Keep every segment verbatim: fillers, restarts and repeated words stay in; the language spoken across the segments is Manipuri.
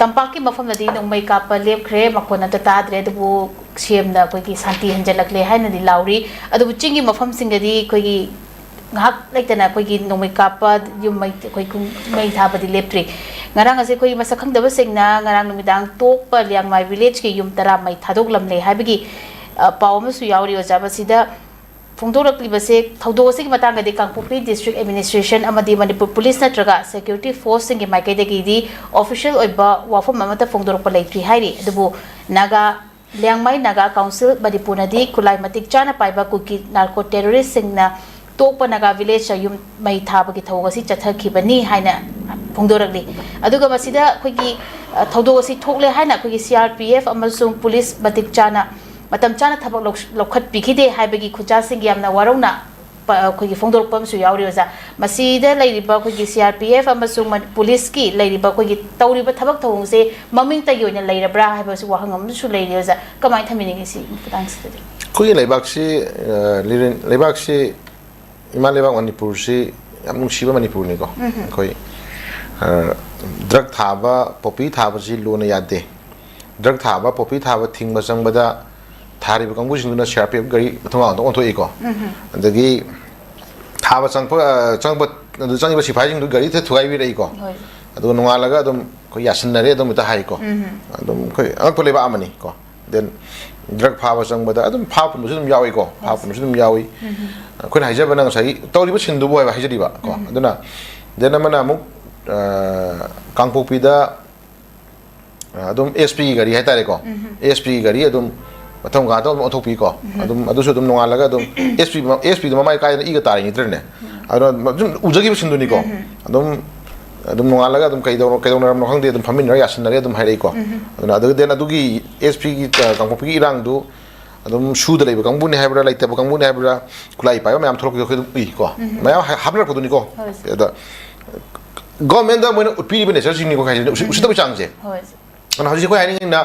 ꯇꯝꯄꯥꯛꯀꯤ ꯃꯐꯝꯗꯗꯤ ꯅꯣꯡꯃꯩ ꯀꯥꯞꯄ ꯂꯦꯞꯈ꯭ꯔꯦ, ꯃꯈꯣꯟ ꯑꯝꯇ ꯇꯥꯗ꯭ꯔꯦ, ꯑꯗꯨꯕꯨ ꯁꯤ ꯑꯦꯝꯅ ꯑꯩꯈꯣꯏꯒꯤ ꯁꯥꯟꯇꯤ ꯍꯟꯖꯜꯂꯛꯂꯦ ꯍꯥꯏꯅꯗꯤ ꯂꯥꯎꯔꯤ꯫ ꯑꯗꯨꯕꯨ ꯆꯤꯡꯒꯤ ꯃꯐꯝꯁꯤꯡꯗꯗꯤ ꯑꯩꯈꯣꯏꯒꯤ ꯉꯥꯏꯍꯥꯛ ꯂꯩꯇꯅ ꯑꯩꯈꯣꯏꯒꯤ ꯅꯣꯡꯃꯩ ꯀꯥꯞꯄ, ꯌꯨꯝ ꯃꯩ, ꯑꯩꯈꯣꯏ ꯀꯨꯝ-, ꯃꯩ ꯊꯥꯕꯗꯤ ꯂꯦꯞꯇ꯭ꯔꯤ꯫ ꯉꯔꯥꯡ ꯑꯁꯦ ꯑꯩꯈꯣꯏꯒꯤ ꯃꯁꯛ ꯈꯪꯗꯕꯁꯤꯡꯅ ꯉꯔꯥꯡ ꯅꯨꯃꯤꯗꯥꯡ ꯇꯣꯛꯄ ꯂꯤꯌꯥꯡꯃꯥꯏ ꯚꯤꯂꯦꯖꯀꯤ ꯌꯨꯝ ꯇꯔꯥ ꯃꯩ ꯊꯥꯗꯣꯛꯂꯝꯂꯦ ꯍꯥꯏꯕꯒꯤ, ꯑ, ꯄꯥꯎ ꯑꯃꯁꯨ ꯌꯥꯎꯔꯤ, ꯑꯣꯖꯥ꯫ ꯃꯁꯤꯗ ꯐꯣꯡꯗꯣꯔꯛꯂꯤꯕꯁꯦ, ꯊꯧꯗꯣꯛ ꯑꯁꯤꯒꯤ ꯃꯇꯥꯡꯗꯗꯤ ꯀꯥꯡꯄꯣꯛꯄꯤ ꯗꯤꯁꯇ꯭ꯔꯤꯛ ꯑꯦꯗꯃꯤꯅꯤꯁꯇ꯭ꯔꯦꯁꯟ ꯑꯃꯗꯤ ꯃꯅꯤꯄꯨꯔ ꯄꯨꯂꯤꯁ ꯅꯠꯇ꯭ꯔꯒ ꯁꯦꯀ꯭ꯌꯨꯔꯤꯇꯤ ꯐꯣꯔꯁꯁꯤꯡꯒꯤ ꯃꯥꯏꯀꯩꯗꯒꯤꯗꯤ ꯑꯣꯐꯤꯁꯤꯌꯦꯜ ꯑꯣꯏꯕ ꯋꯥꯐꯝ ꯑꯃꯠꯇ ꯐꯣꯡꯗꯣꯔꯛꯄ ꯂꯩꯇ꯭ꯔꯤ ꯍꯥꯏꯔꯤ꯫ ꯑꯗꯨꯕꯨ ꯅꯥꯒꯥ, ꯂꯤꯌꯥꯡꯃꯥꯏ ꯅꯥꯒꯥ ꯀꯥꯎꯟꯁꯤꯜ ꯃꯅꯤꯄꯨꯔꯅꯗꯤ ꯈꯨꯠꯂꯥꯏ ꯃꯇꯤꯛ ꯆꯥꯅ ꯄꯥꯏꯕ ꯀꯨꯀꯤ ꯅꯥꯔꯀꯣ ꯇꯦꯔꯣꯔꯤꯁꯁꯤꯡꯅ ꯇꯣꯛꯄ ꯅꯥꯒꯥ ꯚꯤꯂꯦꯖꯇ ꯌꯨꯝ ꯃꯩ ꯊꯥꯕꯒꯤ ꯊꯧꯑꯣꯡ ꯑꯁꯤ ꯆꯠꯊꯈꯤꯕꯅꯤ ꯍꯥꯏꯅ ꯐꯣꯡꯗꯣꯔꯛꯂꯤ꯫ ꯑꯗꯨꯒ ꯃꯁꯤꯗ ꯑꯩꯈꯣꯏꯒꯤ, ꯑ, ꯊꯧꯗꯣꯛ ꯑꯁꯤ ꯊꯣꯛꯂꯦ ꯍꯥꯏꯅ ꯑꯩꯈꯣꯏꯒꯤ ꯁꯤ ꯑꯥꯔ ꯄꯤ ꯑꯦꯐ ꯑꯃꯁꯨꯡ ꯄꯨꯂꯤꯁ ꯃꯇꯤꯛ ꯆꯥꯅ, ꯃꯇꯝ ꯆꯥꯅ ꯊꯕꯛ ꯂꯧ-, ꯂꯧꯈꯠꯄꯤꯈꯤꯗꯦ ꯍꯥꯏꯕꯒꯤ ꯈꯨꯠꯁꯥꯁꯤꯡꯒꯤ ꯌꯥꯝꯅ ꯋꯥꯔꯧꯅ ꯄ-, ꯑꯩꯈꯣꯏꯒꯤ ꯐꯣꯡꯗꯣꯔꯛꯄ ꯑꯃꯁꯨ ꯌꯥꯎꯔꯤ, ꯑꯣꯖꯥ꯫ ꯃꯁꯤꯗ ꯂꯩꯔꯤꯕ ꯑꯩꯈꯣꯏꯒꯤ ꯁꯤ ꯑꯥꯔ ꯄꯤ ꯑꯦꯐ ꯑꯃꯁꯨꯡ ꯃ-, ꯄꯨꯂꯤꯁꯀꯤ ꯂꯩꯔꯤꯕ ꯑꯩꯈꯣꯏꯒꯤ ꯇꯧꯔꯤꯕ ꯊꯕꯛ ꯊꯧꯑꯣꯡꯁꯦ ꯃꯃꯤꯡꯇꯒꯤ ꯑꯣꯏꯅ ꯂꯩꯔꯕ꯭ꯔꯥ ꯍꯥꯏꯕꯁꯨ ꯋꯥꯍꯪ ꯑꯃꯁꯨ ꯂꯩꯔꯤ, ꯑꯣꯖꯥ꯫ ꯀꯃꯥꯏꯅ ꯊꯝꯕꯤꯅꯤꯡꯉꯤ ꯁꯤ ꯃꯇꯥꯡꯁꯤꯗꯗꯤ? ꯑꯩꯈꯣꯏꯒꯤ ꯂꯩꯕꯥꯛꯁꯤ, ꯑ, ꯂꯤꯔꯦꯟ-, ꯂꯩꯕꯥꯛꯁꯤ, ꯏꯃꯥ ꯂꯩꯕꯥꯛ ꯃꯅꯤꯄꯨꯔꯁꯤ ꯌꯥꯝ ꯅꯨꯡꯁꯤꯕ ꯃꯅꯤꯄꯨꯔꯅꯤꯀꯣ꯫ ꯎꯝ꯫ ꯑꯩꯈꯣꯏ, ꯑ, ꯗ꯭ꯔꯒ ꯊꯥꯕ, ꯄꯣꯄꯤ ꯊꯥꯕꯁꯤ ꯂꯨꯅ ꯌꯥꯗꯦ꯫ ꯗ꯭ꯔꯒ ꯊꯥꯕ, ꯄꯣꯄꯤ ꯊꯥꯕ ꯊꯤꯡꯕ ꯆꯪꯕꯗ ꯊꯥꯔꯤꯕ ꯀꯥꯡꯕꯨꯁꯤꯡꯗꯨꯅ ꯁꯤ ꯑꯥꯔ ꯄꯤ ꯑꯦꯐ ꯒꯥꯔꯤ ꯃꯊꯣꯡ ꯃꯔꯝ ꯈꯪꯗꯅ ꯑꯣꯟꯊꯣꯛꯏꯀꯣ꯫ ꯎꯝ꯫ ꯑꯗꯒꯤ ꯊꯥꯕ ꯆꯪꯕ, ꯑ, ꯆꯪꯕ, ꯑꯗꯨ ꯆꯪꯉꯤꯕ ꯁꯤꯐꯥꯏꯁꯤꯡꯗꯨ ꯒꯥꯔꯤ ꯍꯦꯛꯇ ꯊꯨꯒꯥꯏꯕꯤꯔꯛꯏꯀꯣ꯫ ꯍꯣꯏ꯫ ꯑꯗꯨꯒ ꯅꯣꯡꯉꯥꯜꯂꯒ ꯑꯗꯨꯝ ꯑꯩꯈꯣꯏ ꯌꯥꯁꯤꯟꯅꯔꯦ ꯑꯗꯨꯝ ꯍꯦꯛꯇ ꯍꯥꯏꯀꯣ꯫ ꯎꯝ꯫ ꯑꯗꯨꯝ ꯑꯩꯈꯣꯏ ꯑꯉꯛꯄ ꯂꯩꯕꯥꯛ ꯑꯃꯅꯤ ꯀꯣ꯫ Then ꯗ꯭ꯔꯒ ꯐꯥꯕ ꯆꯪꯕꯗ ꯑꯗꯨꯝ ꯐꯥꯕ ꯄꯨꯟꯕꯁꯨ ꯑꯗꯨꯝ ꯌꯥꯎꯏꯀꯣ꯫ ꯐꯥꯕ ꯄꯨꯟꯕꯁꯨ ꯑꯗꯨꯝ ꯌꯥꯎꯏ꯫ ꯎꯝ꯫ ꯑꯩꯈꯣꯏꯅ ꯍꯥꯏꯖꯕꯅ ꯉꯁꯥꯏꯒꯤ ꯇꯧꯔꯤꯕ ꯁꯤꯟꯗꯨꯕꯨ ꯍꯥꯏꯕ ꯍꯥꯏꯖꯔꯤꯕ ꯀꯣ꯫ ꯎꯝ꯫ ꯑꯗꯨꯅ then ꯑꯃꯅ ꯑꯃꯨꯛ, ꯑ, ꯀꯥꯡꯄꯣꯛꯄꯤꯗ, ꯑ, ꯑꯗꯨꯝ ꯑꯦꯁ ꯄꯤꯒꯤ ꯒꯥꯔꯤ ꯍꯥꯏꯇꯥꯔꯦꯀꯣ꯫ ꯎꯝ꯫ ꯑꯦꯁ ꯄꯤꯒꯤ ꯒꯥꯔꯤ ꯑꯗꯨꯝ ꯃꯊꯪ ꯃꯈꯥ ꯑꯗꯨꯝ ꯑꯣꯟꯊꯣꯛꯄꯤꯀꯣ꯫ ꯎꯝ꯫ ꯑꯗꯨꯝ ꯑꯗꯨꯁꯨ ꯑꯗꯨꯝ ꯅꯣꯡꯉꯥꯜꯂꯒ ꯑꯗꯨꯝ ꯑꯦꯁ ꯄꯤ, ꯑꯦꯁ ꯄꯤꯗꯣ ꯃꯃꯥꯏ ꯀꯥꯏꯗꯅ ꯏꯒ ꯇꯥꯔꯤꯅꯤꯗ꯭ꯔꯅꯦ꯫ ꯎꯝ꯫ ꯑꯗꯨꯅ ꯑꯗꯨꯝ ꯎꯖꯈꯤꯕ ꯁꯤꯟꯗꯨꯅꯤꯀꯣ꯫ ꯎꯝ꯫ ꯑꯗꯨꯝ, ꯑꯗꯨꯝ ꯅꯣꯡꯉꯥꯜꯂꯒ ꯑꯗꯨꯝ ꯀꯩꯗꯧ-, ꯀꯩꯗꯧꯅꯔꯝꯅꯣ ꯈꯪꯗꯦ, ꯑꯗꯨꯝ ꯐꯝꯃꯤꯟꯅꯔ ꯌꯥꯁꯤꯟꯅꯔꯦ ꯑꯗꯨꯝ ꯍꯥꯏꯔꯛꯏꯀꯣ꯫ ꯎꯝ꯫ ꯑꯗꯨꯅ ꯑꯗꯨꯒ then ꯑꯗꯨꯒꯤ ꯑꯦꯁ ꯄꯤꯒꯤ, ꯑ, ꯀꯥꯡꯄꯣꯛꯄꯤꯒꯤ ꯏꯔꯥꯡꯗꯨ ꯑꯗꯨꯝ ꯁꯨꯗ ꯂꯩꯕ ꯀꯥꯡꯕꯨꯅꯤ ꯍꯥꯏꯕ꯭ꯔꯥ, ꯂꯩꯇꯕ ꯀꯥꯡꯕꯨꯅꯤ ꯍꯥꯏꯕ꯭ꯔꯥ, ꯈꯨꯠꯂꯥꯏ ꯄꯥꯏꯕ ꯃꯌꯥꯝ ꯊꯣꯛꯂꯛꯄꯗꯣ ꯑꯩꯈꯣꯏ ꯑꯗꯨꯝ ꯎꯏꯀꯣ꯫ ꯎꯝ꯫ ꯃꯌꯥꯝ ꯍꯥ-, ꯍꯥꯞꯅꯔꯛꯄꯗꯨꯅꯤꯀꯣ꯫ ꯍꯣꯏ꯫ ꯑꯗ ꯒꯣꯔꯃꯦꯟꯗ ꯃꯣꯏꯅ ꯎꯠꯄꯤꯔꯤꯕ ꯅꯦꯆꯔꯁꯤꯡꯅꯤꯀꯣ ꯍꯥꯏꯁꯦ, ꯎꯁꯤꯠ-, ꯎꯝ꯫ ꯎꯁꯤꯠꯇꯕ ꯆꯥꯡꯁꯦ꯫ ꯍꯣꯏ꯫ ꯑꯗꯨꯅ ꯍꯧꯖꯤꯛ ꯑꯩꯈꯣꯏ ꯍꯥꯏꯅꯤꯡꯉꯤꯅ,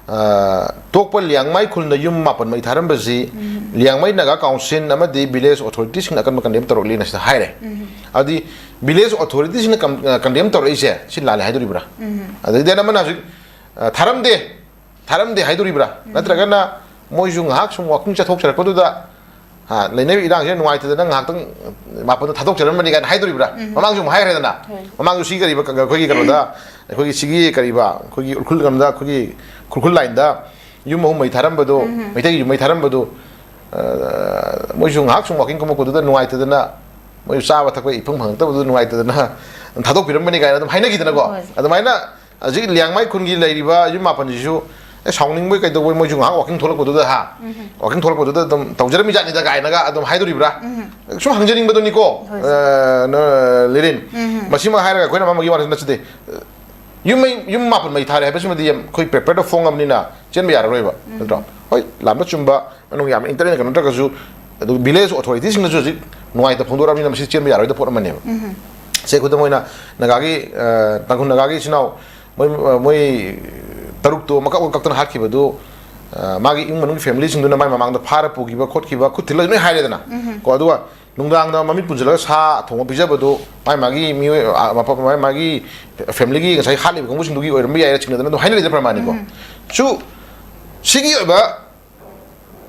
ꯑ, ꯇꯣꯛꯄ ꯂꯤꯌꯥꯡꯃꯥꯏ ꯈꯨꯜꯗ ꯌꯨꯝ ꯃꯥꯄꯟ ꯃꯩ ꯊꯥꯔꯝꯕꯁꯤ ꯂꯤꯌꯥꯡꯃꯩ ꯅꯥꯒꯥ ꯀꯥꯎꯟꯁꯤꯜ ꯑꯃꯗꯤ ꯚꯤꯂꯦꯖ ꯑꯣꯊꯣꯔꯤꯇꯤꯁꯤꯡꯅ ꯑꯀꯟꯕ ꯀꯟꯗꯦꯝ ꯇꯧꯔꯛꯂꯤꯅ ꯁꯤꯗ ꯍꯥꯏꯔꯦ꯫ ꯑꯗꯨꯗꯤ ꯚꯤꯂꯦꯖ ꯑꯣꯊꯣꯔꯤꯇꯤꯁꯤꯡꯅ ꯀꯝ-, ꯑ, ꯀꯟꯗꯦꯝ ꯇꯧꯔꯛꯏꯁꯦ ꯁꯤ ꯂꯥꯜꯂꯦ ꯍꯥꯏꯗꯣꯔꯤꯕ꯭ꯔꯥ? ꯑꯗꯒꯤ then ꯑꯃꯅ ꯍꯧꯖꯤꯛ, ꯑ, ꯊꯥꯔꯝꯗꯦ, ꯊꯥꯔꯝꯗꯦ ꯍꯥꯏꯗꯣꯔꯤꯕ꯭ꯔꯥ? ꯅꯠꯇ꯭ꯔꯒꯅ ꯃꯣꯏꯁꯨ ꯉꯥꯏꯍꯥꯛ ꯁꯨꯝ ꯋꯥꯀꯤꯡ ꯆꯠꯊꯣꯛꯆꯔꯛꯄꯗꯨꯗ, ꯍꯥ, ꯂꯩꯅꯔꯤꯕ ꯏꯔꯥꯡꯁꯤꯅ ꯅꯨꯡꯉꯥꯏꯇꯗꯅ ꯉꯥꯏꯍꯥꯛꯇꯪ ꯃꯥꯄꯟꯗꯣ ꯊꯥꯗꯣꯛꯆꯔꯝꯕꯅꯤ ꯀꯥꯏꯅ ꯍꯥꯏꯗꯣꯔꯤꯕ꯭ꯔꯥ? ꯃꯃꯥꯡꯁꯨ ꯑꯃꯨꯛ ꯍꯥꯏꯈ꯭ꯔꯦꯗꯅ꯫ ꯍꯣꯏ꯫ ꯃꯃꯥꯡꯁꯨ ꯁꯤ ꯀꯔꯤꯕ, ꯀ-, ꯑꯩꯈꯣꯏꯒꯤ ꯀꯩꯅꯣꯗ, ꯑꯩꯈꯣꯏꯒꯤ ꯁꯤꯒꯤ ꯀꯔꯤꯕ, ꯑꯩꯈꯣꯏꯒꯤ ꯎꯈ꯭ꯔꯨꯜ ꯂꯝꯗ, ꯑꯩꯈꯣꯏꯒꯤ ꯈꯨꯔꯈꯨꯜ ꯂꯥꯏꯟꯗ ꯌꯨꯝ ꯑꯍꯨꯝ ꯃꯩ ꯊꯥꯔꯝꯕꯗꯣ, ꯃꯩꯇꯩꯒꯤ ꯌꯨꯝ ꯃꯩ ꯊꯥꯔꯝꯕꯗꯣ, ꯑ, ꯃꯣꯏꯁꯨ ꯉꯥꯏꯍꯥꯛ ꯁꯨꯝ ꯋꯥꯀꯤꯡ ꯀꯨꯝꯃꯛꯄꯗꯨꯗ ꯅꯨꯡꯉꯥꯏꯇꯗꯅ, ꯃꯣꯏꯁꯨ ꯆꯥꯕ ꯊꯛꯄ ꯏꯐꯪ ꯐꯪꯉꯛꯇꯕꯗꯨꯗ ꯅꯨꯡꯉꯥꯏꯇꯗꯅ ꯊꯥꯗꯣꯛꯄꯤꯔꯝꯕꯅꯤ ꯀꯥꯏꯅ ꯑꯗꯨꯝ ꯍꯥꯏꯅꯈꯤꯗꯅꯀꯣ꯫ ꯍꯣꯏ꯫ ꯑꯗꯨꯃꯥꯏꯅ ꯍꯧꯖꯤꯛ ꯂꯤꯌꯥꯡꯃꯥꯏ ꯈꯨꯟꯒꯤ ꯂꯩꯔꯤꯕ ꯌꯨꯝ ꯃꯥꯄꯟꯁꯤꯁꯨ, ꯑꯦ, ꯁꯥꯎꯅꯤꯡꯕꯣꯏ ꯀꯩꯗꯧꯕꯣꯏ ꯃꯣꯏꯁꯨ ꯉꯥꯏꯍꯥꯛ ꯋꯥꯀꯤꯡ ꯊꯣꯛꯂꯛꯄꯗꯨꯗ, ꯍꯥ, ꯋꯥꯀꯤꯡ ꯊꯣꯛꯂꯛꯄꯗꯨꯗ ꯑꯗꯨꯝ ꯇꯧꯖꯔꯝꯃꯤ ꯖꯥꯠꯅꯤꯗ ꯀꯥꯏꯅꯒ ꯑꯗꯨꯝ ꯍꯥꯏꯗꯣꯔꯤꯕ꯭ꯔꯥ? ꯁꯨꯝ ꯍꯪꯖꯅꯤꯡꯕꯗꯣ, ꯅꯤꯀꯣ꯫ ꯍꯣꯏ꯫ ꯑ, ꯅ-, ꯂꯤꯔꯤꯟ꯫ ꯃꯁꯤꯃ ꯍꯥꯏꯔꯒ ꯑꯩꯈꯣꯏꯅ ꯃꯃꯥꯡꯒꯤ ꯋꯥ ꯅꯠꯆꯗꯦ꯫ ꯌꯨꯝ ꯃꯩ, ꯌꯨꯝ ꯃꯥꯄꯟ ꯃꯩ ꯊꯥꯔꯦ ꯍꯥꯏꯕꯁꯤꯃꯗꯤ ꯌꯥꯝ ꯑꯩꯈꯣꯏ ꯄꯦꯄꯔꯗ ꯐꯣꯡꯉꯕꯅꯤꯅ ꯆꯦꯟꯕ ꯌꯥꯔꯔꯣꯏꯕ, ꯅꯠꯇ꯭ꯔꯣ? ꯍꯣꯏ, ꯂꯥꯟꯕ ꯆꯨꯝꯕ, ꯃꯅꯨꯡ ꯌꯥꯝꯅ ꯏꯟꯇꯔꯅꯦꯠ ꯀꯩꯅꯣ ꯅꯠꯇ꯭ꯔꯒꯁꯨ, ꯑꯗꯨ ꯚꯤꯂꯦꯖ ꯑꯣꯊꯣꯔꯤꯇꯤꯁꯤꯡꯅꯁꯨ ꯍꯧꯖꯤꯛ ꯅꯨꯡꯉꯥꯏꯇ ꯐꯣꯡꯗꯣꯔꯛꯑꯕꯅꯤꯅ ꯃꯁꯤ ꯆꯦꯟꯕ ꯌꯥꯔꯣꯏꯗ ꯄꯣꯠ ꯑꯃꯅꯦꯕ꯫ ꯁꯦ, ꯈꯨꯗꯝ ꯑꯣꯏꯅ ꯅꯥꯒꯥꯒꯤ, ꯑ, ꯇꯥꯡꯈꯨꯜ ꯅꯥꯒꯥꯒꯤ ꯏꯆꯤꯟ ꯏꯅꯥꯎ ꯃꯣꯏ, ꯑ, ꯃꯣꯏ ꯇꯔꯨꯛꯇꯣ ꯃꯀꯛ ꯃꯀꯛ ꯀꯛꯇꯅ ꯍꯥꯠꯈꯤꯕꯗꯨ, ꯑ, ꯃꯥꯒꯤ ꯏꯃꯨꯡ ꯃꯅꯨꯡꯒꯤ ꯐꯦꯃꯤꯂꯤꯁꯤꯡꯗꯨꯅ ꯃꯥꯏ ꯃꯃꯥꯡꯗ ꯐꯥꯔ ꯄꯨꯈꯤꯕ ꯈꯣꯠꯈꯤꯕ, ꯈꯨꯠ ꯊꯤꯜꯂ ꯂꯣꯏ ꯍꯥꯏꯔꯦꯗꯅ꯫ ꯀꯣ, ꯑꯗꯨꯒ ꯅꯨꯡꯗꯥꯡꯗ ꯃꯃꯤꯠ ꯄꯨꯟꯁꯤꯜꯂꯒ ꯁꯥ ꯊꯣꯡꯕ ꯄꯤꯖꯕꯗꯨ ꯃꯥꯏ ꯃꯥꯒꯤ ꯃꯤꯑꯣꯏ, ꯑ, ꯃꯐꯝ, ꯃꯥꯏ ꯃꯥꯒꯤ ꯐꯦꯃꯤꯂꯤꯒꯤ ꯉꯁꯥꯏ ꯍꯥꯠꯂꯤꯕ ꯀꯥꯡꯕꯨꯁꯤꯡꯗꯨꯒꯤ ꯑꯣꯏꯔꯝꯕ ꯌꯥꯏꯅ ꯆꯤꯡꯅꯗꯅ ꯑꯗꯨꯝ ꯍꯥꯏꯅꯔꯤꯗ ꯄ꯭ꯔꯃꯥꯅꯤꯀꯣ꯫ ꯁꯨ-, ꯁꯤꯒꯤ ꯑꯣꯏꯕ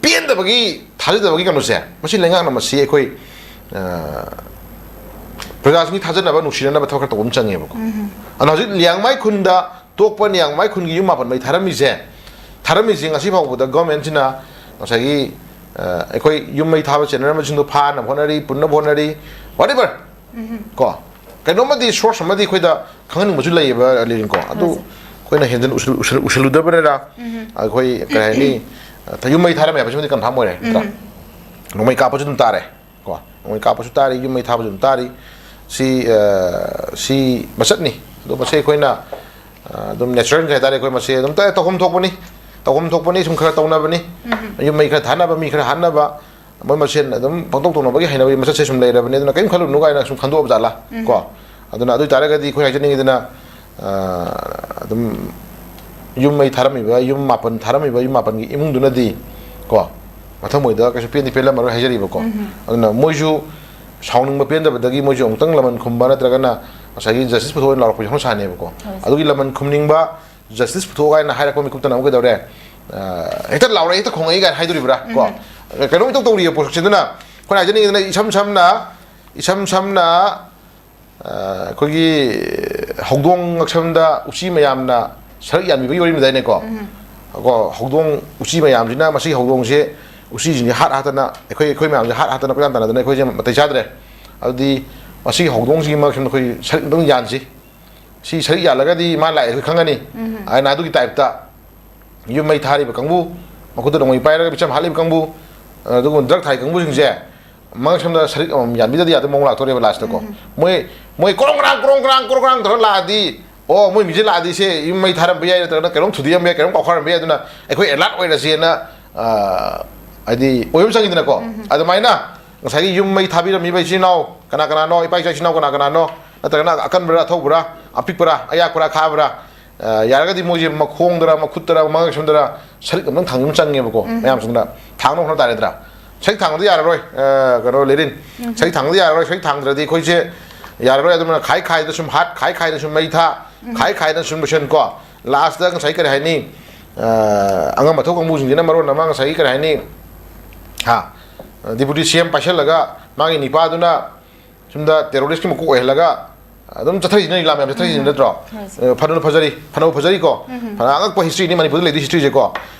ꯄꯦꯟꯗꯕꯒꯤ, ꯊꯥꯖꯗꯕꯒꯤ ꯀꯩꯅꯣꯁꯦ, ꯃꯁꯤ ꯂꯩꯉꯥꯛꯅ ꯃꯁꯤ ꯑꯩꯈꯣꯏ, ꯑ, ꯄ꯭ꯔꯖꯥꯁꯤꯡꯒꯤ ꯊꯥꯖꯅꯕ, ꯅꯨꯡꯁꯤꯅꯅꯕ ꯊꯕꯛ ꯈꯔ ꯇꯧꯕ ꯑꯃ ꯆꯪꯉꯦꯕꯀꯣ꯫ ꯑꯗꯣ ꯍꯧꯖꯤꯛ ꯂꯤꯌꯥꯡꯃꯥꯏ ꯈꯨꯟꯗ, ꯇꯣꯛꯄ ꯂꯤꯌꯥꯡꯃꯥꯏ ꯈꯨꯟꯒꯤ ꯌꯨꯝ ꯃꯥꯄꯟ ꯃꯩ ꯊꯥꯔꯝꯃꯤꯁꯦ, ꯊꯥꯔꯝꯃꯤꯁꯦ ꯉꯁꯤ ꯐꯥꯎꯕꯗ ꯒꯣꯔꯃꯦꯟꯁꯤꯅ ꯉꯁꯥꯏꯒꯤ, ꯑ, ꯑꯩꯈꯣꯏ ꯌꯨꯝ ꯃꯩ ꯊꯥꯕ ꯆꯦꯟꯅꯔꯝꯕꯁꯤꯡꯗꯣ ꯐꯥꯅꯕ ꯍꯣꯠꯅꯔꯤ, ꯄꯨꯟꯅꯕ ꯍꯣꯠꯅꯔꯤ, whatever꯫ ꯀꯣ, ꯀꯩꯅꯣꯝꯃꯗꯤ, ꯁꯣꯔꯁ ꯑꯃꯗꯤ ꯑꯩꯈꯣꯏꯗ ꯈꯪꯍꯟꯅꯤꯡꯕꯁꯨ ꯂꯩꯌꯦꯕ, ꯂꯤꯔꯤꯟꯀꯣ꯫ ꯑꯗꯨ ꯍꯣꯏ꯫ ꯑꯩꯈꯣꯏꯅ ꯍꯦꯟꯖꯤꯟ ꯎꯁꯤꯜ-, ꯎꯁꯤꯜ-, ꯎꯁꯤꯜꯂꯨꯗꯕꯅꯤꯅ ꯑꯩꯈꯣꯏ, ꯀꯩ ꯍꯥꯏꯅꯤ, ꯌꯨꯝ ꯃꯩ ꯊꯥꯔꯝꯃꯦ ꯍꯥꯏꯕꯁꯤꯃꯗꯤ ꯀꯟꯐꯥꯔꯝ ꯑꯣꯏꯔꯦ, ꯅꯠꯇ꯭ꯔꯥ? ꯅꯣꯡꯃꯩ ꯀꯥꯞꯄꯁꯨ ꯑꯗꯨꯝ ꯇꯥꯔꯦ, ꯀꯣ, ꯅꯣꯡꯃꯩ ꯀꯥꯞꯄꯁꯨ ꯇꯥꯔꯤ, ꯌꯨꯝ ꯃꯩ ꯊꯥꯕꯁꯨ ꯑꯗꯨꯝ ꯇꯥꯔꯤ꯫ ꯁꯤ, ꯑ, ꯁꯤ ꯃꯆꯠꯅꯤ꯫ ꯑꯗꯣ ꯃꯁꯤ ꯑꯩꯈꯣꯏꯅ, ꯑ, ꯑꯗꯨꯝ ꯅꯦꯆꯔꯦꯜ ꯀꯩ ꯍꯥꯏꯇꯥꯔꯦ, ꯑꯩꯈꯣꯏ ꯃꯁꯤ ꯑꯗꯨꯝ ꯇꯧ-, ꯇꯧꯐꯝ ꯊꯣꯛꯄꯅꯤ, ꯇꯧꯐꯝ ꯊꯣꯛꯄꯅꯤ, ꯁꯨꯝ ꯈꯔ ꯇꯧꯅꯕꯅꯤ꯫ ꯌꯨꯝ ꯃꯩ ꯈꯔ ꯊꯥꯅꯕ, ꯃꯤ ꯈꯔ ꯍꯥꯠꯅꯕ, ꯃꯣꯏ ꯃꯁꯦꯟ ꯑꯗꯨꯝ ꯄꯪꯇꯧ ꯇꯧꯅꯕꯒꯤ ꯍꯩꯅꯕꯤ ꯃꯆꯠꯁꯦ ꯁꯨꯝ ꯂꯩꯔꯕꯅꯤ, ꯑꯗꯨꯅ ꯀꯔꯤꯝ ꯈꯜꯂꯨꯅꯨ ꯀꯥꯏꯅ ꯁꯨꯝ ꯈꯟꯗꯣꯛꯑꯕ ꯖꯥꯠꯂꯥ? ꯀꯣ? ꯑꯗꯨꯅ ꯑꯗꯨ ꯑꯣꯏꯇꯥꯔꯒꯗꯤ ꯑꯩꯈꯣꯏ ꯍꯥꯏꯖꯅꯤꯡꯉꯤꯗꯅ, ꯑ, ꯑꯗꯨꯝ ꯌꯨꯝ ꯃꯩ ꯊꯥꯔꯝꯃꯤꯕ, ꯌꯨꯝ ꯃꯥꯄꯟ ꯊꯥꯔꯝꯃꯤꯕ ꯌꯨꯝ ꯃꯥꯄꯟꯒꯤ ꯏꯃꯨꯡꯗꯨꯅꯗꯤ ꯀꯣ, ꯃꯊꯪ ꯃꯣꯏꯗ ꯀꯩꯁꯨ ꯄꯦꯟꯗꯤ ꯄꯦꯜꯂꯝꯃꯔꯣꯏ ꯍꯥꯏꯖꯔꯤꯕꯀꯣ꯫ ꯑꯗꯨꯅ ꯃꯣꯏꯁꯨ ꯁꯥꯎꯅꯤꯡꯕ ꯄꯦꯟꯗꯕꯗꯒꯤ ꯃꯣꯏꯁꯨ ꯑꯃꯨꯛꯇꯪ ꯂꯃꯟ ꯈꯨꯝꯕ ꯅꯠꯇ꯭ꯔꯒꯅ ꯉꯁꯥꯏꯒꯤ ꯖꯁꯇꯤꯁ ꯄꯨꯊꯣꯛꯑꯣꯅ ꯂꯥꯎꯔꯛꯄꯁꯦ ꯍꯧꯅ ꯁꯥꯅꯦꯕꯀꯣ꯫ ꯑꯗꯨꯒꯤ ꯂꯃꯟ ꯈꯨꯝꯅꯤꯡꯕ, ꯖꯁꯇꯤꯁ ꯄꯨꯊꯣꯛꯑꯣ ꯍꯥꯏꯅ ꯍꯥꯏꯔꯛꯄ ꯃꯤꯀꯨꯞꯇꯅ ꯑꯃꯨꯛ ꯀꯩꯗꯧꯔꯦ? ꯑ, ꯍꯦꯛꯇ ꯂꯥꯎꯔꯛꯑꯦ, ꯍꯦꯛꯇ ꯈꯣꯡꯉꯛꯏ ꯀꯥꯏꯅ ꯍꯥꯏꯗꯣꯔꯤꯕ꯭ꯔꯥ ꯀꯣ? ꯀꯩꯅꯣꯝ ꯏꯇꯧ ꯇꯧꯔꯤꯌꯦ ꯄꯣꯠꯁꯛꯁꯦ꯫ ꯑꯗꯨꯅ ꯑꯩꯈꯣꯏꯅ ꯍꯥꯏꯖꯅꯤꯡꯉꯤꯗꯅ ꯏꯁꯝ ꯁꯝꯅ, ꯏꯁꯝ ꯁꯝꯅ ꯑ, ꯑꯩꯈꯣꯏꯒꯤ ꯍꯧꯗꯣꯡ ꯉꯛꯁꯝꯗ ꯎꯆꯤ ꯃꯌꯥꯝꯅ ꯁꯔꯨꯛ ꯌꯥꯟꯕꯤꯕꯒꯤ ꯋꯥꯔꯤ ꯑꯃ ꯂꯩꯗꯥꯏꯅꯦꯀꯣ? ꯀꯣ, ꯍꯧꯗꯣꯡ ꯎꯆꯤ ꯃꯌꯥꯝꯁꯤꯅ, ꯃꯁꯤ ꯍꯧꯗꯣꯡꯁꯦ, ꯎꯆꯤꯁꯤꯡꯁꯦ ꯍꯥꯠ ꯍꯥꯠꯇꯅ, ꯑꯩꯈꯣꯏ, ꯑꯩꯈꯣꯏ ꯃꯌꯥꯝꯁꯦ ꯍꯥꯠ ꯍꯥꯠꯇꯅ ꯀꯣꯏꯇꯥꯟ ꯇꯥꯟꯅꯗꯅ ꯑꯩꯈꯣꯏꯁꯦ ꯃꯇꯩ ꯆꯥꯗ꯭ꯔꯦ꯫ ꯑꯗꯨꯗꯤ ꯃꯁꯤ ꯍꯧꯗꯣꯡꯁꯤꯒꯤ ꯃꯔꯛꯁꯤꯗ ꯑꯩꯈꯣꯏ ꯁꯔꯨꯛ ꯑꯝꯇꯪ ꯌꯥꯟꯁꯤ꯫ ꯁꯤ ꯁꯔꯨꯛ ꯌꯥꯜꯂꯒꯗꯤ ꯃꯥ ꯂꯥꯛꯑꯦ ꯑꯩꯈꯣꯏ ꯈꯪꯒꯅꯤ ꯍꯥꯏꯅ ꯑꯗꯨꯒꯤ ꯇꯥꯏꯞꯇ ꯌꯨꯝ ꯃꯩ ꯊꯥꯔꯤꯕ ꯀꯥꯡꯕꯨ, ꯃꯈꯨꯠꯇ ꯅꯣꯡꯃꯩ ꯄꯥꯏꯔꯒ ꯃꯤꯆꯝ ꯍꯥꯠꯂꯤꯕ ꯀꯥꯡꯕꯨ, ꯑꯗꯨꯒꯨꯝꯕ ꯗ꯭ꯔꯒ ꯊꯥꯔꯤ ꯀꯥꯡꯕꯨꯁꯤꯡꯁꯦ ꯃꯉꯛ ꯁꯝꯗ ꯁꯔꯤꯛ ꯑꯃꯃꯝ ꯌꯥꯟꯕꯤꯗꯗꯤ ꯌꯥꯗꯕ ꯃꯑꯣꯡ ꯂꯥꯛꯇꯣꯔꯦꯕ ꯂꯥꯁꯇꯀꯣ꯫ ꯃꯣꯏ, ꯃꯣꯏ ꯀ꯭ꯔꯣꯡ ꯀ꯭ꯔꯥꯡ, ꯀ꯭ꯔꯣꯡ ꯀ꯭ꯔꯥꯡ, ꯀ꯭ꯔꯣꯡ ꯀ꯭ꯔꯥꯡ ꯇꯧꯔꯒ ꯂꯥꯛꯑꯗꯤ, ꯑꯣ, ꯃꯣꯏ ꯃꯤꯁꯦ ꯂꯥꯛꯑꯗꯤ ꯁꯦ ꯌꯨꯝ ꯃꯩ ꯊꯥꯔꯝꯕ ꯌꯥꯏ, ꯅꯠꯇ꯭ꯔꯒꯅ ꯀꯩꯅꯣꯝ ꯊꯨꯗꯦꯛꯑꯝꯕ ꯌꯥꯏ, ꯀꯩꯅꯣꯝ ꯀꯥꯎꯈꯠꯂꯝꯕ ꯌꯥꯏ꯫ ꯑꯗꯨꯅ ꯑꯩꯈꯣꯏ alert ꯑꯣꯏꯔꯁꯦꯅ, ꯑ, ꯍꯥꯏꯗꯤ ꯑꯣꯏꯕ ꯆꯪꯉꯤꯗꯅꯀꯣ꯫ ꯑꯗꯨꯃꯥꯏꯅ ꯉꯁꯥꯏꯒꯤ ꯌꯨꯝ ꯃꯩ ꯊꯥꯕꯤꯔꯝꯃꯤꯕ ꯏꯆꯤꯜ ꯏꯅꯥꯎ ꯀꯅꯥ ꯀꯅꯥꯅꯣ, ꯏꯄꯥ ꯏꯆꯥ ꯏꯆꯤꯜ ꯏꯅꯥꯎ ꯀꯅꯥ ꯀꯅꯥꯅꯣ, ꯅꯠꯇ꯭ꯔꯒꯅ ꯑꯀꯟꯕꯔꯥ, ꯑꯊꯧꯕꯔꯥ, ꯑꯄꯤꯛꯄꯔꯥ, ꯑꯌꯥꯛꯄꯔꯥ, ꯑꯈꯥꯕꯔꯥ, ꯑ, ꯌꯥꯔꯒꯗꯤ ꯃꯣꯏꯁꯦ ꯃꯈꯣꯡꯗꯔ, ꯃꯈꯨꯠꯇꯔ, ꯃꯉꯛ ꯁꯝꯗꯔ ꯁꯔꯤꯛ ꯑꯝꯇꯪ ꯊꯥꯡꯕ ꯑꯃ ꯆꯪꯉꯦꯕꯀꯣ꯫ ꯃꯌꯥꯝꯁꯤꯡꯅ ꯊꯥꯡꯅꯕ ꯍꯣꯠꯅ ꯇꯥꯔꯦꯗ꯭ꯔꯥ? ꯁꯔꯤꯛ ꯊꯥꯡꯕꯗꯤ ꯌꯥꯔꯔꯣꯏ, ꯑ, ꯀꯩꯅꯣ, ꯂꯦꯔꯤꯟ꯫ ꯁꯔꯤꯛ ꯊꯥꯡꯕꯗꯤ ꯌꯥꯔꯔꯣꯏ, ꯁꯔꯤꯛ ꯊꯥꯡꯗ꯭ꯔꯗꯤ ꯑꯩꯈꯣꯏꯁꯦ ꯌꯥꯔꯔꯣꯏ꯫ ꯑꯗꯨꯅ ꯈꯥꯏ ꯈꯥꯏꯗ ꯁꯨꯝ ꯍꯥꯠ, ꯈꯥꯏ ꯈꯥꯏꯗ ꯁꯨꯝ ꯃꯩ ꯊꯥ, ꯈꯥꯏ ꯈꯥꯏꯗ ꯁꯨꯝ ꯂꯣꯏꯁꯟ ꯀꯣ꯫ ꯂꯥꯁꯇ ꯉꯁꯥꯏ ꯀꯔꯤ ꯍꯥꯏꯅꯤ, ꯑ, ꯑꯉꯝ ꯑꯊꯧ ꯀꯥꯡꯕꯨꯁꯤꯡꯁꯤꯅ ꯃꯔꯣꯟ ꯑꯃ ꯉꯁꯥꯏꯒꯤ ꯀꯔꯤ ꯍꯥꯏꯅꯤ, ꯍꯥ, ꯗꯤꯄꯨꯇꯤ ꯁꯤ ꯑꯦꯝ ꯄꯥꯏꯁꯜꯂꯒ ꯃꯥꯒꯤ ꯅꯤꯄꯥꯗꯨꯅ ꯁꯣꯝꯗ ꯇꯦꯔꯣꯔꯤꯁꯀꯤ ꯃꯀꯣꯛ ꯑꯣꯏꯍꯜꯂꯒ ꯑꯗꯨꯝ ꯆꯠꯊꯔꯤꯁꯤꯅ, ꯂꯤꯂꯥ ꯃꯌꯥꯝ ꯆꯠꯊꯔꯤꯁꯤꯅ ꯅꯠꯇ꯭ꯔꯣ? ꯍꯣꯏ꯫ ꯑ, ꯐꯅ ꯐꯖꯔꯤ, ꯐꯅ ꯐꯖꯔꯤꯀꯣ꯫ ꯐꯅ ꯑꯉꯛꯄ historyꯅꯤ ꯃꯅꯤꯄꯨꯔꯗ ꯂꯩꯗꯣꯏ historyꯁꯦꯀꯣ꯫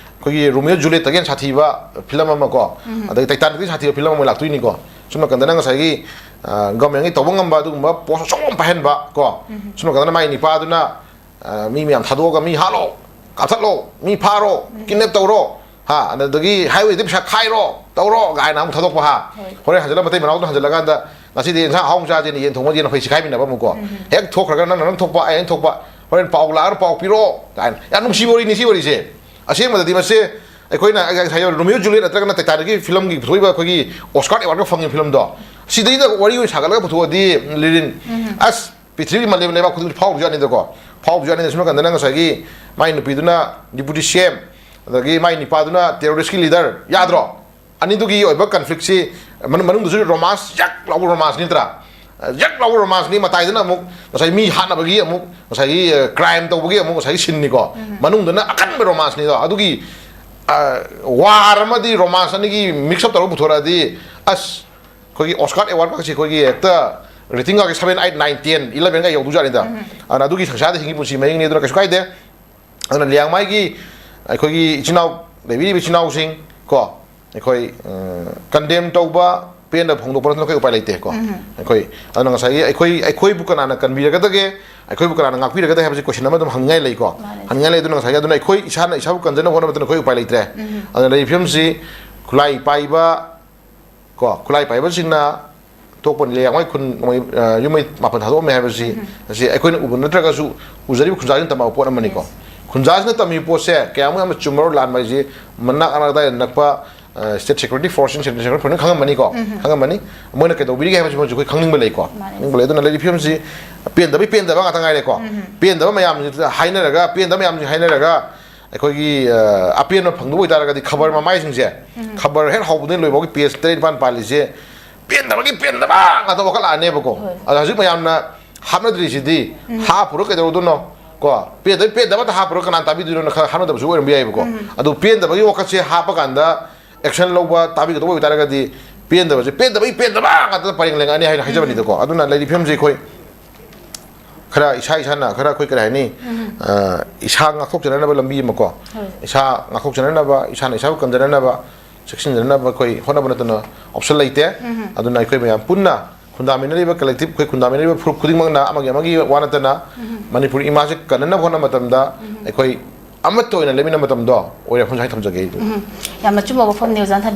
ꯑꯩꯈꯣꯏꯒꯤ ꯔꯣꯃꯤꯑꯣ ꯖꯨꯂꯤꯌꯦꯠꯇꯒꯤ ꯍꯦꯟꯅ ꯁꯥꯊꯤꯕ film ꯑꯃꯀꯣ꯫ ꯑꯗꯒꯤ Titanicꯇꯒꯤ ꯁꯥꯊꯤꯕ film ꯑꯃ ꯂꯥꯛꯇꯣꯏꯅꯤꯀꯣ꯫ ꯁꯣꯝ ꯅꯥꯀꯟꯗꯅ ꯉꯁꯥꯏꯒꯤ, ꯑ, governmentꯒꯤ ꯇꯧꯕ ꯉꯝꯕ ꯑꯗꯨꯒꯨꯝꯕ post ꯑꯆꯧꯕ ꯑꯃ ꯄꯥꯏꯍꯟꯕ ꯀꯣ꯫ ꯁꯣꯝ ꯅꯥꯀꯟꯗꯅ ꯃꯥꯒꯤ ꯅꯤꯄꯥꯗꯨꯅ ꯑ, ꯃꯤ ꯃꯌꯥꯝ ꯊꯥꯗꯣꯛꯑꯒ ꯃꯤ ꯍꯥꯠꯂꯣ, ꯀꯥꯞꯊꯠꯂꯣ, ꯃꯤ ꯐꯥꯔꯣ, kidnap ꯇꯧꯔꯣ, ꯍꯥ, ꯑꯗꯨꯗꯒꯤ highwayꯗ ꯄꯩꯁꯥ ꯈꯥꯏꯔꯣ, ꯇꯧꯔꯣ ꯀꯥꯏꯅ ꯑꯃꯨꯛ ꯊꯥꯗꯣꯛꯄ, ꯍꯥ꯫ ꯍꯣꯏ꯫ ꯍꯣꯔꯦꯟ ꯍꯟꯖꯤꯜꯂ ꯃꯇꯩ ꯃꯅꯥꯎꯗꯨꯅ ꯍꯟꯖꯤꯜꯂꯀꯥꯟꯗ, "ꯉꯁꯤꯗꯤ ꯌꯦꯟꯁꯥꯡ ꯑꯍꯥꯎꯕ ꯆꯥꯁꯦꯅ, ꯌꯦꯟ ꯊꯣꯡꯕ, ꯌꯦꯟ ꯐꯩ ꯁꯤꯈꯥꯏꯃꯤꯟꯅꯕ ꯑꯃꯨꯛꯀꯣ꯫ ꯍꯦꯛ ꯊꯣꯛꯈ꯭ꯔꯒ ꯅꯪꯅ ꯅꯪ ꯊꯣꯛꯄ, ꯑꯩ ꯑꯩꯅ ꯊꯣꯛꯄ, ꯍꯣꯔꯦꯟ ꯄꯥꯎ ꯂꯥꯛꯑꯒ ꯄꯥꯎ ꯄꯤꯔꯣ" ꯀꯥꯏꯅ꯫ ꯌꯥꯝ ꯅꯨꯡꯁꯤꯕ ꯋꯥꯔꯤꯅꯤ ꯁꯤ ꯋꯥꯔꯤꯁꯦ꯫ ꯑꯁꯦꯡꯕꯗꯗꯤ ꯃꯁꯦ ꯑꯩꯈꯣꯏꯅ, ꯑꯩ ꯉꯁꯥꯏ ꯔꯣꯃꯤꯑꯣ ꯖꯨꯂꯤꯌꯦꯠ ꯅꯠꯇ꯭ꯔꯒꯅ Titanicꯀꯤ filmꯒꯤ ꯄꯨꯊꯣꯛꯏꯕ ꯑꯩꯈꯣꯏꯒꯤ Oscar awardꯀ ꯐꯪꯉꯤꯕ filmꯗꯣ, ꯁꯤꯗꯩꯗ ꯋꯥꯔꯤ ꯑꯣꯏꯅ ꯁꯥꯒꯠꯂꯒ ꯄꯨꯊꯣꯛꯑꯗꯤ, ꯂꯤꯔꯤꯟ, ꯑꯁ, ꯄ꯭ꯔꯤꯊꯤꯕꯤꯒꯤ ꯃꯥꯂꯦꯝ ꯂꯩꯕꯥꯛ ꯈꯨꯗꯤꯡꯃꯛ ꯐꯥꯎꯔꯤꯖꯥꯠꯅꯤꯗꯀꯣ꯫ ꯐꯥꯎꯕꯁꯨ ꯌꯥꯅꯤꯡꯗꯦ꯫ ꯁꯣꯝ ꯅꯥꯀꯟꯗꯅ ꯉꯁꯥꯏꯒꯤ ꯃꯥꯏ ꯅꯨꯄꯤꯗꯨꯅ deputy C M, ꯑꯗꯒꯤ ꯃꯥꯏ ꯅꯨꯄꯥꯗꯨꯅ terrorist ꯀꯤ leader, ꯌꯥꯗ꯭ꯔꯣ? ꯑꯅꯤꯗꯨꯒꯤ ꯑꯣꯏꯕ conflict ꯁꯤ ꯃꯅꯨꯡ-, ꯃꯅꯨꯡꯗꯁꯨ romance ꯌꯛ ꯂꯥꯎꯕ romance ꯅꯤ ꯅꯠꯇ꯭ꯔꯥ? ꯌꯛ ꯂꯥꯎꯕ romance ꯅꯤ, ꯃꯇꯥꯏꯗꯅ ꯑꯃꯨꯛ ꯉꯁꯥꯏ ꯃꯤ ꯍꯥꯠꯅꯕꯒꯤ ꯑꯃꯨꯛ ꯉꯁꯥꯏꯒꯤ, ꯑ, crime ꯇꯧꯕꯒꯤ ꯑꯃꯨꯛ ꯉꯁꯥꯏꯒꯤ scene ꯅꯤꯀꯣ꯫ ꯎꯝ꯫ ꯃꯅꯨꯡꯗꯅ ꯑꯀꯟꯕ romance ꯅꯤꯗꯣ꯫ ꯑꯗꯨꯒꯤ, ꯑ, war ꯑꯃꯗꯤ romance ꯑꯅꯤꯒꯤ mix up ꯇꯧꯔꯒ ꯄꯨꯊꯣꯔꯛꯑꯗꯤ, ꯑꯁ, ꯑꯩꯈꯣꯏꯒꯤ Oscar award ꯀꯁꯦ ꯑꯩꯈꯣꯏꯒꯤ ꯍꯦꯛꯇ rating ꯒꯁꯦ seven, eight, nine, ten, eleven ꯒ ꯌꯧꯗꯣꯏꯖꯥꯠꯅꯤꯗ꯫ ꯎꯝ꯫ ꯑꯗꯨꯅ ꯑꯗꯨꯒꯤ ꯁꯪꯁꯥꯔꯗ ꯍꯤꯡꯉꯤ ꯄꯨꯟꯁꯤ ꯃꯍꯤꯡꯅꯤ, ꯑꯗꯨꯅ ꯀꯩꯁꯨ ꯀꯥꯏꯗꯦ꯫ ꯑꯗꯨꯅ ꯂꯤꯌꯥꯡꯃꯥꯏꯒꯤ ꯑꯩꯈꯣꯏꯒꯤ ꯏꯆꯤꯟ ꯏꯅꯥꯎ ꯂꯩꯕꯤꯔꯤꯕ ꯏꯆꯤꯟ ꯏꯅꯥꯎꯁꯤꯡ ꯀꯣ, ꯑꯩꯈꯣꯏ, ꯑ, condemn ꯇꯧꯕ, ꯄꯦꯟꯗꯕ ꯐꯣꯡꯗꯣꯛꯄ ꯅꯠꯇꯅ ꯑꯩꯈꯣꯏ ꯎꯄꯥꯏ ꯂꯩꯇꯦ ꯀꯣ꯫ ꯎꯝ꯫ ꯑꯩꯈꯣꯏ, ꯑꯗꯨꯅ ꯉꯁꯥꯏꯒꯤ ꯑꯩꯈꯣꯏ, ꯑꯩꯈꯣꯏꯕꯨ ꯀꯅꯥꯅ ꯀꯟꯕꯤꯔꯒꯗꯒꯦ, ꯑꯩꯈꯣꯏꯕꯨ ꯀꯅꯥꯅ ꯉꯥꯛꯄꯤꯔꯒꯗꯒꯦ ꯍꯥꯏꯕꯁꯤ question ꯑꯃ ꯑꯗꯨꯝ ꯍꯪꯅꯤꯡꯉꯥꯏ ꯂꯩꯀꯣ꯫ ꯃꯥꯅꯦ꯫ ꯍꯪꯅꯤꯡꯉꯥꯏ ꯂꯩ꯫ ꯑꯗꯨꯅ ꯉꯁꯥꯏꯒꯤ, ꯑꯗꯨꯅ ꯑꯩꯈꯣꯏ ꯏꯁꯥꯅ ꯏꯁꯥꯕꯨ ꯀꯟꯖꯅꯕ ꯍꯣꯠꯅꯕꯗꯅ ꯑꯩꯈꯣꯏ ꯎꯄꯥꯏ ꯂꯩꯇ꯭ꯔꯦ꯫ ꯎꯝ꯫ ꯑꯗꯨꯅ ꯂꯩꯔꯤꯕ ꯐꯤꯕꯝꯁꯤ ꯈꯨꯠꯂꯥꯏ ꯄꯥꯏꯕ ꯀꯣ, ꯈꯨꯠꯂꯥꯏ ꯄꯥꯏꯕꯁꯤꯡꯅ ꯊꯣꯛꯄꯅꯤ, ꯂꯩꯌꯥꯡꯃꯩ ꯈꯨꯟ ꯃꯣꯏ, ꯑ, ꯌꯨꯝꯃꯩ ꯃꯥꯄꯟ ꯊꯥꯗꯣꯛꯑꯝꯃꯦ ꯍꯥꯏꯕꯁꯤ, ꯎꯝ꯫ ꯑꯁꯤ ꯑꯩꯈꯣꯏꯅ ꯎꯕ ꯅꯠꯇ꯭ꯔꯒꯁꯨ ꯎꯖꯔꯤꯕ ꯈꯨꯟꯖꯥꯁꯤꯡꯅ ꯇꯝꯃꯛꯄ ꯄꯣꯠ ꯑꯃꯅꯤꯀꯣ꯫ Yes꯫ ꯈꯨꯟꯖꯥꯁꯤꯅ ꯇꯝꯃꯤꯕ ꯄꯣꯠꯁꯦ ꯀꯌꯥꯃꯨꯛ ꯌꯥꯝꯅ ꯆꯨꯝꯕꯔꯣ ꯂꯥꯟꯕ ꯍꯥꯏꯁꯤ ꯃꯅꯥꯛ ꯑꯅꯛ ꯑꯗꯥꯏꯗ ꯅꯛꯄ, ꯑ, state security force ꯁꯤꯡ, central security force ꯅ ꯈꯪꯉꯝꯃꯅꯤꯀꯣ꯫ ꯎꯝ꯫ ꯈꯪꯉꯝꯃꯅꯤ꯫ ꯃꯣꯏꯅ ꯀꯩꯗꯧꯕꯤꯔꯤꯒꯦ ꯍꯥꯏꯕꯁꯤ ꯃꯣꯏꯁꯨ ꯑꯩꯈꯣꯏ ꯈꯪꯅꯤꯡꯕ ꯂꯩꯀꯣ꯫ ꯃꯥꯅꯦ꯫ ꯈꯪꯅꯤꯡꯕ ꯂꯩ꯫ ꯑꯗꯨꯅ ꯂꯩꯔꯤꯕ ꯐꯤꯕꯝꯁꯤ ꯄꯦꯟꯗꯕꯩ ꯄꯦꯟꯗꯕ ꯉꯥꯛꯇ ꯉꯥꯏꯔꯦꯀꯣ꯫ ꯎꯝ꯫ ꯄꯦꯟꯗꯕ ꯃꯌꯥꯝꯁꯤ ꯍꯥꯏꯅꯔꯒ, ꯄꯦꯟꯗꯕ ꯃꯌꯥꯝꯁꯤ ꯍꯥꯏꯅꯔꯒ, ꯑꯩꯈꯣꯏꯒꯤ, ꯑ, ꯑꯄꯦꯟꯕ ꯐꯪꯗꯕ ꯑꯣꯏꯇꯥꯔꯒꯗꯤ ꯈꯕꯔ ꯃꯃꯥꯏꯁꯤꯡꯁꯦ, ꯎꯝ꯫ ꯈꯕꯔ ꯍꯦꯛ ꯍꯧꯕꯗꯒꯤ ꯂꯣꯏꯕ ꯐꯥꯎꯒꯤ page ꯇꯔꯦꯠ ꯅꯤꯄꯥꯟ ꯄꯥꯜꯂꯤꯁꯦ ꯄꯦꯟꯗꯕꯒꯤ ꯄꯦꯟꯗꯕ ꯉꯥꯛꯇ ꯋꯥꯈꯜ ꯂꯥꯛꯑꯅꯦꯕꯀꯣ꯫ ꯍꯣꯏ꯫ ꯑꯗꯣ ꯍꯧꯖꯤꯛ ꯃꯌꯥꯝꯅ ꯍꯥꯞꯅꯗ꯭ꯔꯤꯁꯤꯗꯤ, ꯎꯝ꯫ ꯍꯥꯞꯄꯨꯔ ꯀꯩꯗꯧꯗꯣꯏꯅꯣ? ꯀꯣ, ꯄꯦꯟꯗꯕꯒꯤ ꯄꯦꯟꯗꯕ ꯉꯥꯛꯇ ꯍꯥꯞꯄꯨꯔ ꯀꯅꯥꯅ ꯇꯥꯕꯤꯗꯣꯏꯅꯣꯅ ꯈꯔ ꯍꯥꯞꯅꯗꯕꯁꯨ ꯑꯣꯏꯔꯝꯕ ꯌꯥꯏꯕꯀꯣ꯫ ꯎꯝ꯫ ꯑꯗꯨ ꯄꯦꯟꯗꯕꯒꯤ ꯋꯥꯈꯜꯁꯦ ꯍꯥꯞꯄ ꯀꯥꯟꯗ action ꯂꯧꯕ ꯇꯥꯕꯤꯒꯗꯧꯕ ꯑꯣꯏꯇꯥꯔꯒꯗꯤ ꯄꯦꯟꯗꯕꯁꯦ, ꯄꯦꯟꯗꯕꯒꯤ ꯄꯦꯟꯗꯕ ꯉꯥꯛꯇ ꯄꯔꯦꯡ ꯂꯦꯡꯉꯛꯑꯅꯤ ꯍꯥꯏꯅ ꯍꯥꯏꯖꯕꯅꯤꯗꯀꯣ꯫ ꯎꯝ꯫ ꯑꯗꯨꯅ ꯂꯩꯔꯤ ꯐꯤꯕꯝꯁꯦ ꯑꯩꯈꯣꯏ ꯈꯔ ꯏꯁꯥ ꯏꯁꯥꯅ ꯈꯔ ꯑꯩꯈꯣꯏ ꯀꯔꯤ ꯍꯥꯏꯅꯤ? ꯎꯝ꯫ ꯑ, ꯏꯁꯥ ꯉꯥꯛꯊꯣꯛꯆꯅꯅꯕ ꯂꯝꯕꯤ ꯑꯃꯀꯣ꯫ ꯍꯣꯏ꯫ ꯏꯁꯥ ꯉꯥꯛꯊꯣꯛꯆꯅꯅꯕ, ꯏꯁꯥꯅ ꯏꯁꯥꯕꯨ ꯀꯟꯖꯅꯅꯕ, ꯆꯦꯛꯁꯤꯟꯖꯅꯅꯕ ꯑꯩꯈꯣꯏ ꯍꯣꯠꯅꯕ ꯅꯠꯇꯅ option ꯂꯩꯇꯦ꯫ ꯎꯝ꯫ ꯑꯗꯨꯅ ꯑꯩꯈꯣꯏ ꯃꯌꯥꯝ ꯄꯨꯟꯅ ꯈꯨꯟꯗꯥꯃꯤꯟꯅꯔꯤꯕ collective, ꯑꯩꯈꯣꯏ ꯈꯨꯟꯗꯥꯃꯤꯟꯅꯔꯤꯕ ꯐꯨꯔꯨꯞ ꯈꯨꯗꯤꯡꯃꯛꯅ ꯑꯃꯒꯤ ꯑꯃꯒꯤ ꯋꯥ ꯅꯠꯇꯅ ꯎꯝ꯫ ꯃꯅꯤꯄꯨꯔ ꯏꯃꯥꯁꯦ ꯀꯟꯅꯅꯕ ꯍꯣꯠꯅꯕ ꯃꯇꯝꯗ ꯎꯝ꯫ ꯑꯩꯈꯣꯏ ꯑꯃꯠꯇ ꯑꯣꯏꯅ ꯂꯦꯞꯃꯤꯟꯅꯕ ꯃꯇꯝꯗꯣ ꯑꯣꯏꯔꯦ, ꯁꯨꯃꯥꯏꯅ ꯊꯝꯖꯒꯦ꯫ ꯎꯝ꯫ ꯌꯥꯝꯅ ꯑꯆꯨꯝꯕ ꯋꯥꯐꯝꯅꯤ ꯑꯣꯖꯥꯅ ꯊꯝꯕꯤꯔꯤꯕ꯫